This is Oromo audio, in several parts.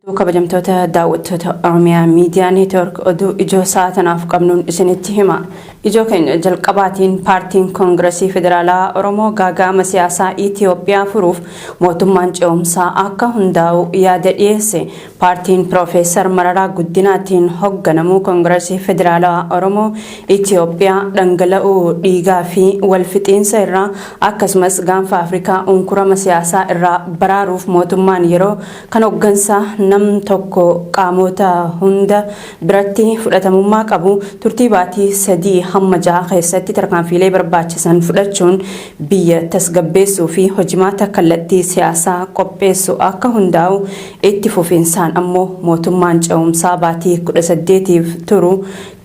Kabajamtoota daawwattoota Oromiyaa Miidiyaa Neetwoork, oduu ijoo sa'a tanaaf qabnuun isinitti hima. Ijoo keenya jalqabaatiin, paartiin Koongiresii Federaalaa Oromoo gaaga'ama siyaasaa Itiyoophiyaa furuuf mootummaan ce'umsaa akka hundaa'u yaada dhiyeesse. Paartiin Piroofeesar Mararaa Guddinaatiin hoogganamu Koongiresii Federaalaa Oromoo Itiyoophiyaa dhangala'uu dhiigaa fi walfixiinsa irraa, akkasumas gaanfa Afrikaa unkurama siyaasaa irraa baraaruuf mootummaan yeroo kan hooggansa nam tokko qaamota hunda biratti fudhatamummaa qabu turtii baatii 3 hamma 6 keessatti tarkaanfiilee barbaachisan fudhachuun biyya tasgabbeessuu fi hojimaata kallattii siyaasaa qopheessu akka hundaa'u, itti fufinsaan ammoo mootummaan ce'umsaa baatii 18f turu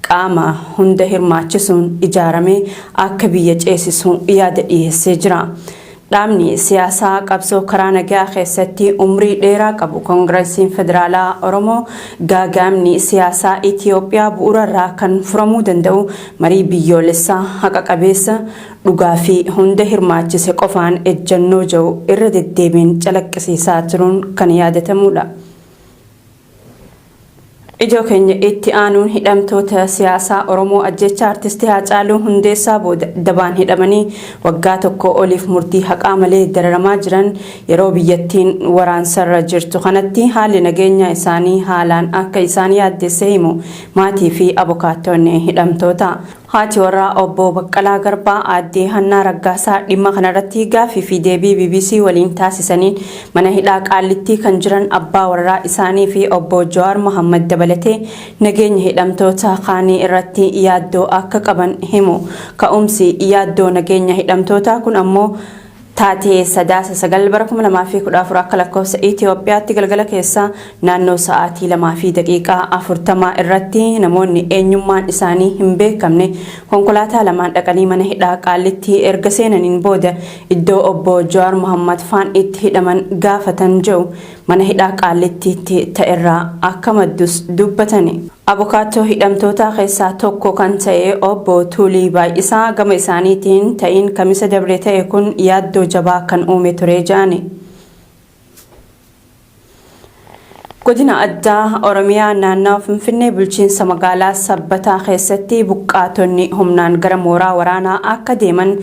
qaama hunda hirmaachisuun ijaaramee akka biyya ceesisu yaada dhiyeessee jira. Dhaabni siyaasaa qabsoo karaa nagaa keessatti umrii dheeraa qabu Koongiresiin Federaalaa Oromoo gaaga'amni siyaasaa Itiyoophiyaa bu'uurarraa kan furamuu danda'u marii biyyoolessaa haqa qabeessa, dhugaa fi hunda hirmaachise qofaan ejjennoo jiru irra deddeebiin calaqqisiisaa turuun kan yaadatamudha. Ijoo keenya itti aanuun, hidhamtoota siyaasaa Oromoo ajjecha artistii Haacaaluu Hundeessaa booda dabaan hidhamanii waggaa tokko oliif murtii haqaa malee dararamaa jiran, yeroo biyyattiin waraansarra jirtu kanatti haalli nageenya isaanii haalaan akka isaan yaaddesse himu maatii fi abukaattonni hidhamtoota. Haati warraa obbo Baqqalaa Garbaa, aaddee Hannaa Raggaasaa, dhimma kanarratti gaaffii fi deebii BBC waliin taasisaniin, mana hidhaa Qaallittii kan jiran abbaa warraa isaanii fi obbo Jawaar Mohammad dabalatee nageenya hidhamtoota kaanii irratti yaaddoo akka qaban himu. Ka'umsi yaaddoo nageenya hidhamtootaa kun ammoo taatee Sadaasa 9 bara 2014 akka lakkoofsa Itiyoophiyaatti galgala keessaa naannoo sa'aatii 2:40 irratti namoonni eenyummaan isaanii hin beekamne konkolaataa lamaan dhaqanii mana hidhaa Qaallitti erga seenaniin booda iddoo obbo Jawaar Mohammad faan itti hidhaman gaafatan jiru mana hidhaa Qaallittiitti ta'erraa akka maddus dubbatani. Abukaattoo hidhamtootaa keessaa tokko kan ta'e obbo Tuulii Baay'isaa gama isaaniitiin, ta'iin Kamisa dabre ta'e kun yaaddoo jabaa kan uume ture jedhani. Godina addaa Oromiyaa naannawa Finfinnee, bulchiinsa magaalaa Sabbataa keessatti buqqaatonni humnaan gara mooraa waraanaa akka deeman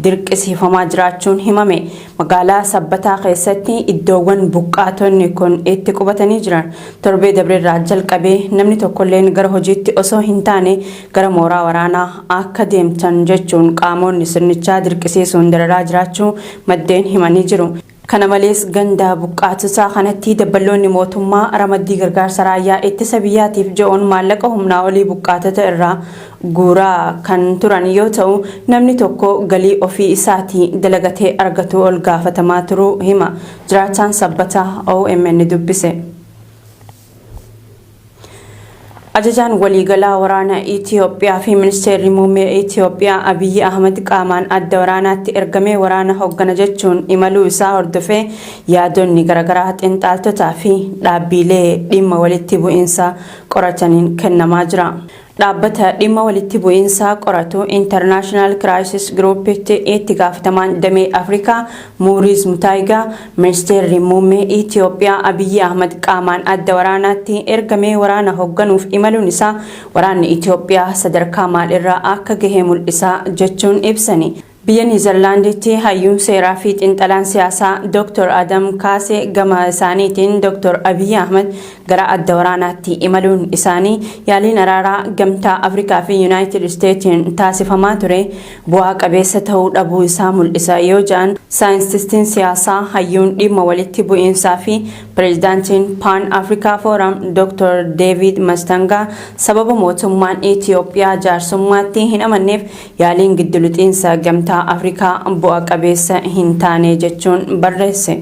dirqisiifamaa jiraachuun himame. Magaalaa Sabbataa keessatti iddoowwan buqqaatonni kun itti qubatanii jiran torbee dabreerraa jalqabee namni tokkolleen gara hojiitti osoo hin taane gara mooraa waraanaa akka deemtan jechuun qaamonni sirnichaa dirqisiisuun dararaa jiraachuu maddeen himanii jiru. Kana malees, ganda buqqaatotaa kanatti dabballoonni mootummaa ramaddii gargaarsa raayyaa ittisa biyyaatiif je'uun maallaqa humnaa olii buqqaatota irraa guuraa kan turan yoo ta'u, namni tokko galii ofii isaatii dalagatee argatu ol gaafatamaa turuu hima jiraataan Sabbataa OMN dubbise. Ajajaan waliigalaa waraana Itiyoophiyaa fi ministeerri muummee Itiyoophiyaa Abiyyi Ahmad qaamaan adda waraanaatti ergamee waraana hooggana jechuun imaluu isaa hordofee yaadonni garaagaraa xiinxaaltotaa fi dhaabbiilee dhimma walitti bu'iinsa qorataniin kennamaa jira. Dhaabbata dhimma walitti bu'iinsaa qoratu International Crisis Groupitti itti gaafatamaan damee Afrikaa Muuriz Mutaayigaa, ministeerri muummee Itiyoophiyaa Abiyyi Ahmad qaamaan adda waraanaatti ergamee waraana hoogganuuf imaluun isaa waraanni Itiyoophiyaa sadarkaa maalirraa akka gahe mul'isa jechuun ibsani. Biyya Niizerlaanditti hayyuun seeraa fi xiinxalaan siyaasaa Dr. Adam Kaasee gama isaaniitiin, Dr. Abiyyi Ahmad gara adda waraanaatti imaluun isaanii yaaliin araaraa Gamtaa Afrikaa fi Yuunaayitid Isteetiin taasifamaa ture bu'aa qabeessa ta'uu dhabuu isaa mul'isa yoo jedhan, saayintistiin siyaasaa, hayyuun dhimma walitti bu'iinsaa fi pireezidaantiin Pan Afrikaa Forum Dr. David Mastangaa sababa mootummaan Itiyoophiyaa jaarsummaatti hin amanneef yaaliin giddu-lixiinsa Gamtaa Afrikaa bu'a qabeessa hin taane jechuun barreesse.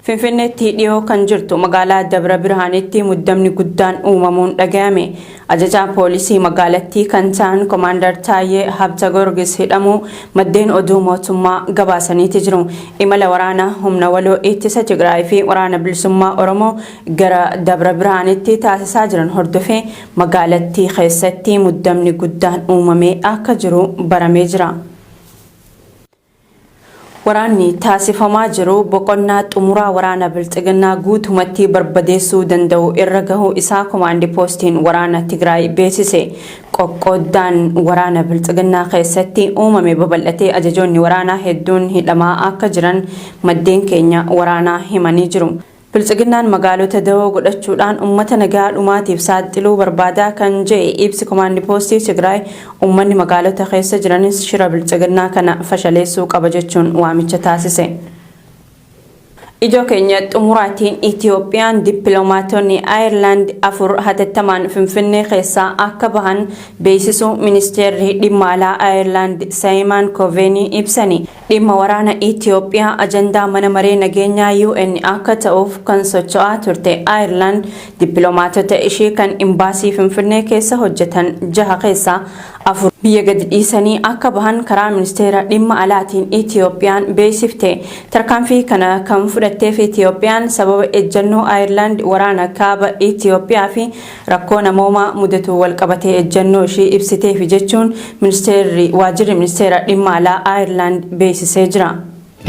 Finfinneetti dhiyoo kan jirtu magaalaa Dabra Birhaanitti muddamni guddaan uumamuun dhagayame. Ajajaa poolisii magaalattii kan ta'an Komaandar Taayyee Habta Gorgis hidhamuu maddeen oduu mootummaa gabaasaniiti jiru. Imala waraana humna waloo ittisa Tigraay fi waraana bilisummaa Oromoo gara Dabra Birhaanitti taasisaa jiran hordofee magaalattii keessatti muddamni guddaan uumamee akka jiru baramee jira. Waraanni taasifamaa jiru boqonnaa xumuraa waraana Bilxiginnaa guutumatti barbadeessuu danda'u irra gahuu isaa Komaandi Poostiin Waraana Tigraay beeksise. Qoqqooddaan waraana Bilxiginnaa keessatti uumame babal'atee ajajoonni waraanaa hedduun hidhamaa akka jiran maddeen keenya waraanaa himanii jiru. Biltsiginnaan magaalota dawoo godhachuudhaan ummata nagaa dhumaatiif saaxiluu barbaada kan je'e ibsi Komaandi Poostii Tigraay, ummanni magaalota keessa jiranis shira Biltsiginnaa kana fashaleessuu qaba jechuun waamicha taasise. Ijoo keenya xumuraatiin Itiyoophiyaan dippiloomaatonni Ayerlaand 4 hatattamaan Finfinnee keessaa akka bahan beeksisuu Ministeerri Dhimma Alaa Ayerlaand Saayimaan Kooveenii ibsani. Dhimma waraana Itiyoophiyaa ajandaa mana maree nageenyaa UN akka ta'uuf kan socho'aa turte Ayerlaand dippiloomaatota ishee kan imbaasii Finfinnee keessa hojjetan jaha keessaa 4 biyya gadi dhiisanii akka bahan karaa ministeera dhimma alaatiin Itiyoophiyaan beeksifte. Tarkaanfii kana kan fudhatteef Itiyoophiyaan sababa ejjannoo Ayerlaand waraana kaaba Itiyoophiyaa fi rakkoo namoomaa mudatu walqabatee ejjannoo ishii ibsiteefi jechuun ministeerri waajjirri ministeera dhimma alaa Ayerlaand beeksisee jira.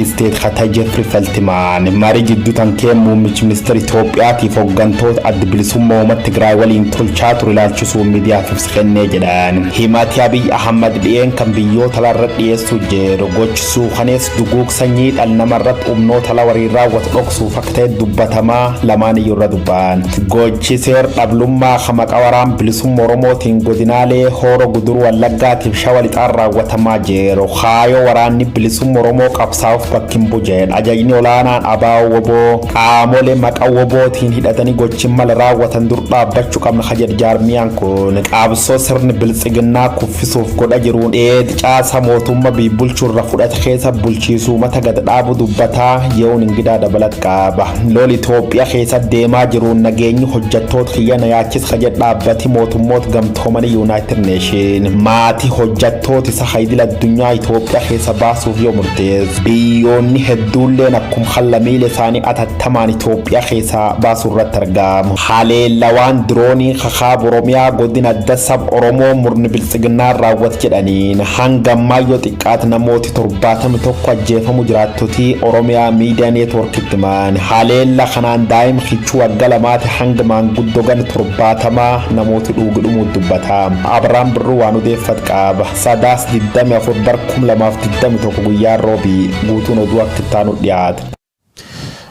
Isteet Kata Jeffrey Feltman marii jidduu tan kee muummichi ministeera Itoophiyaatiif hooggantoota adda bilisummaa uummata Tigraay waliin tolchaa ture ilaalchisuun miidiyaaf ibsa kennee jedhan. Himati Abiy Ahmad dhi'een kan biyyoota alarra dhiyeessuu jedhu gochi suukanees duguug sanyii dhala namarratti humnoota ala waliin raawwatu dhoksuuf akka ta'e dubbatamaa lamaan iyyuu irra dubban. Gochi seer dhablummaa maqaa waraan bilisummaa Oromootiin godinaalee Hooro Guduruu Wallaggaatiif Shawa Lixaan raawwatamaa jiru. Kaayoo waraanni bilisummaa Oromoo qabsaa'uuf bakki hin bu'u. Ajajni olaanaan ABO WBO qaamolee maqaa WBOtiin hidhatanii gochi mala raawwatan dur dhaabbachuu qabna ka jedhe jaarmiyaan kun qabsoo sirni biltsiginnaa kuffisuuf godha jiruun dheed caasa mootummaa bulchuu irra fudhate keessa bulchiisuu mata gad dhaabu dubbataa ye'uun ingidaa dabalat qaba. Lol Itoophiyaa keessa deemaa jiruun nageenyi hojjettoota kiyya na yaachis ka jedhe dhaabbati mootummoota gamtoomanii United Nation maatii hojjettoota isa haydil addunyaa Itoophiyaa keessa baasuuf yoo murteessu biyyoonni hedduulleen akkuma hallamiilee isaanii atattamaan Itoophiyaa keessaa baasuu irratti argamu. Haleellawaan diroonii kakaaba Oromiyaa godina adda saba Oromoo murni biltsiginnaa raawwate jedhaniin hanga ammaa yoo xiqqaate namooti 71 ajjeefamu jiraattotii Oromiyaa Miidiyaa Neetwoorkitti himan. Haleella kanaan daa'ima kichuu waggaa lamaati hanga maanguddoo gana 70 namooti dhuugi dhumuu dubbata. Abrahaam Birruu waan odeeffat qaba. Sadaas 24 bar 2021 guyyaa roobii guutuun oduu akka itti dhiyaata.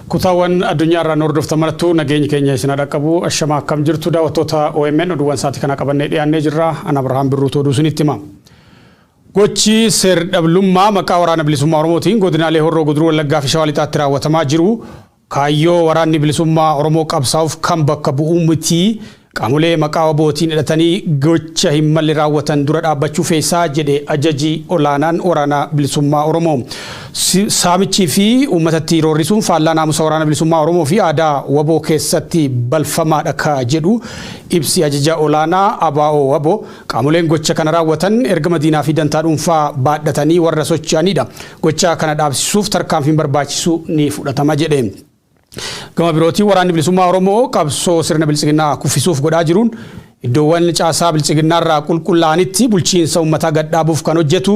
Kutaawwan addunyaa irraa nu hordoftan marattuu nageenyi keenya isin dhaqqabu. Ashama, akkam jirtu daawwattoota OMN? Oduuwwan sa'aatii kana qabannee dhiyaannee jirra. Ana Abrahaam Birruutu oduu isinitti hima. Gochi seer-dhablummaa maqaa waraana bilisummaa Oromootiin godinaalee Horroo Guduruu Wallaggaa fi Shawaa Lixaatti raawwatamaa jiru kaayyoo waraanni bilisummaa Oromoo qabsaa'uuf kan bakka bu'uu miti. Qaamolee maqaa WBOtiin hidhatanii gocha hin malle raawwatan dura dhaabbachuu feesaa jedhe ajaji olaanaan waraana bilisummaa Oromoo. Saamichii fi uummatatti roorrisuun faallaa naamusa waraana bilisummaa Oromoo fi aadaa WBO keessatti balfamaadha ka jedhu ibsi ajaja olaanaa ABO WBO, qaamoleen gocha kana raawwatan ergama diinaa fi dantaa dhuunfaa baadhatanii warra socho'anidha. Gocha kana dhaabsisuuf tarkaanfiin barbaachisu ni fudhatama jedhe. Gama birootiin waraanni bilisummaa Oromoo qabsoo sirna biltsiginnaa kuffisuuf godhaa jiruun iddoowwan caasaa biltsiginnaarraa qulqullaa'anitti bulchiinsa uummataa gadhaabuuf kan hojjetu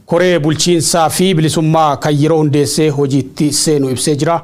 koree bulchiinsaa fi bilisummaa kan yeroo hundeessee hojiitti seenu ibsee jira.